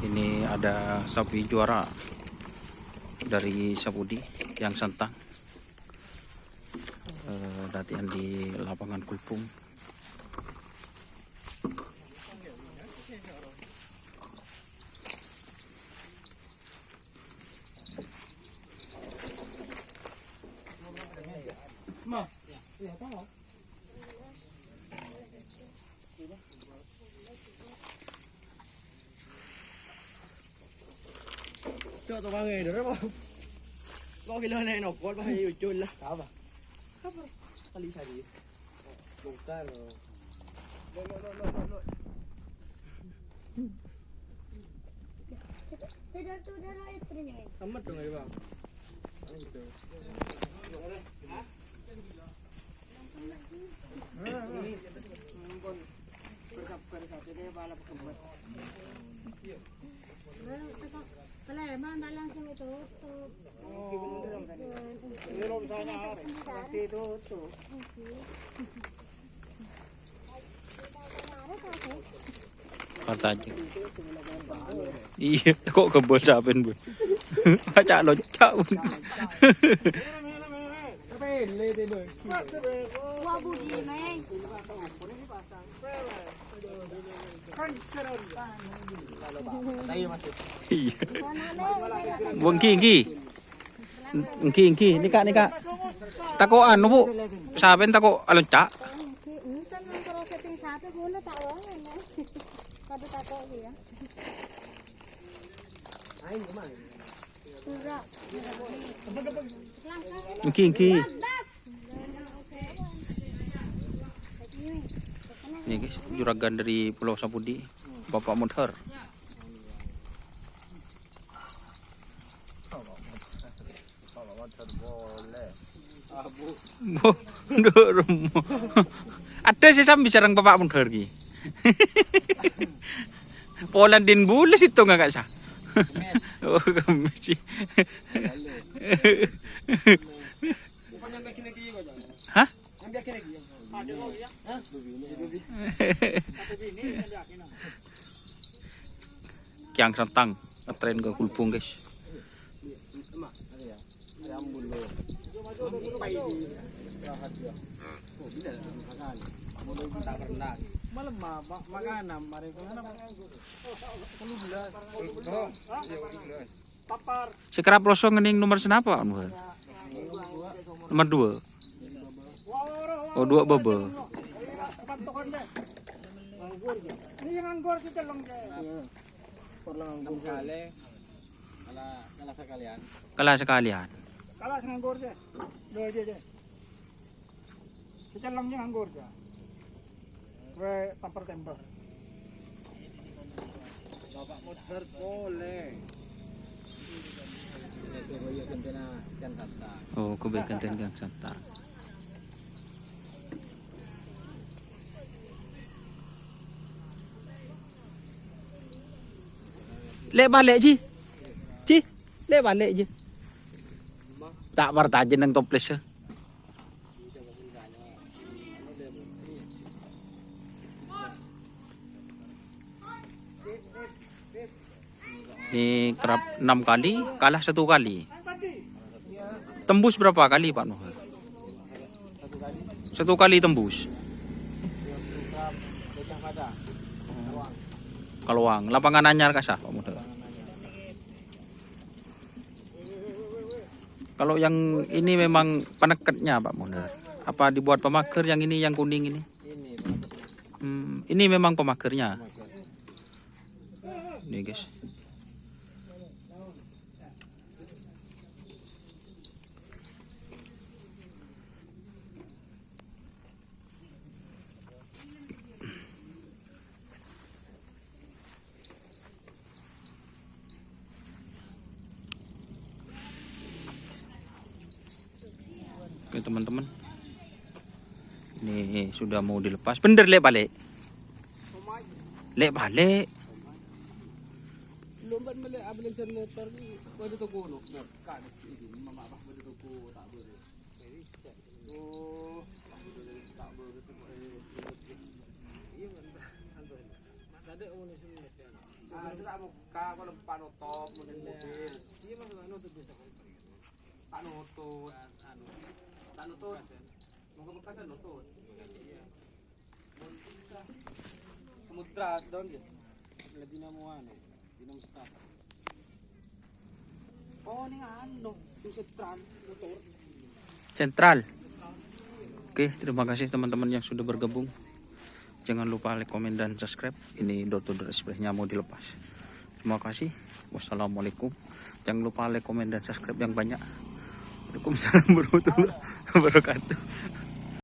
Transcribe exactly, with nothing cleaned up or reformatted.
Ini ada sapi juara dari Sapudi yang santang. Eh, latihan di lapangan Gulbung. Cok, tukang edor apa? Kok gila nih nokol, Pak? Ayo, cul lah. Apa? Apa? Kali tadi. Bongkar. Lo, lo, lo, lo, lo, lo. Sedar tuh udah rakyat ternyata. Amat dong, ayo, Bang. Ayo, gitu. Sleman ta' langsung ditutup. Ditutup. Partajeng. Iyâ, kok kebâl sapèn, Bu? Acak loncak, Bu. Wah, budi, Meng. Iyâ. Bu, èngghi, èngghi. Èngghi, èngghi. Nèka, nèka. Tako' anu, Bu. Sapèn tako' aloncak. Enten, nang karo setting sapè, ghulâ ta' wong, ngene. Padâ tako' kèya. Èngghi, èngghi. Ini, guys, juragan dari Pulau Sapudi, Bapak Mudhar. Bu, ndur. Ada sih sambi sareng Bapak Mudhar ki. Polan din bulan situ nggak, Kak, sa? Oh, Kemès sih. Hah? Kiang santang, ngetrèn ka Gulbung, guys. Sè kerap rosong ngening nomor senapa, Pak Anwar? Nomor dua. Oh, dua baba. Kalah, kalah sakalèyan. Kalah sakalèyan. Kalah sè nganggur, Cè. Dua aja, Cè. Sè celleng sè nganggur, Cè. Wè, tampar tembak. Bapak Mudhar polè. Oh, kebaikan tentang santa. Lè' palè', Ji. Ji, lè' palè', Ji. Ta' partajeng neng toples, ya. Ini kerap enam kali, kalah satu kali. Tembus berapa kali, Pak Nuh? Satu kali tembus. Kaloang. Lapangan anyar kasa, Pak Muda. Kalau yang ini memang peneketnya, Pak Muda. Apa dibuat pemager yang ini, yang kuning ini? Hmm, ini memang pemagernya. Ini, guys. Oke, teman-teman. Ini sudah mau dilepas. Bener, lè' palè'. Lè' palè'. Lomba mele abelen generator di pada toko no. Nah, kan ini mama apa pada toko tak boleh. Oh, tak boleh, tak boleh. Iya, kan. Ada orang sini. Ah, itu tak mau. Iya, Mas, anu tuh biasa. Tak nutut. Anu. Tak nutut. Moga bekas nutut. Iya. Samudra, don, ya. Lagi nemu anu, di nemu sekat. Oh, ini anu, di sentral motor. Sentral. Oke, terima kasih teman-teman yang sudah bergabung. Jangan lupa like, komen, dan subscribe. Ini door to door express-nya mau dilepas. Terima kasih. Wassalamualaikum. Jangan lupa like, komen, dan subscribe yang banyak. Waalaikumsalam warahmatullahi wabarakatuh.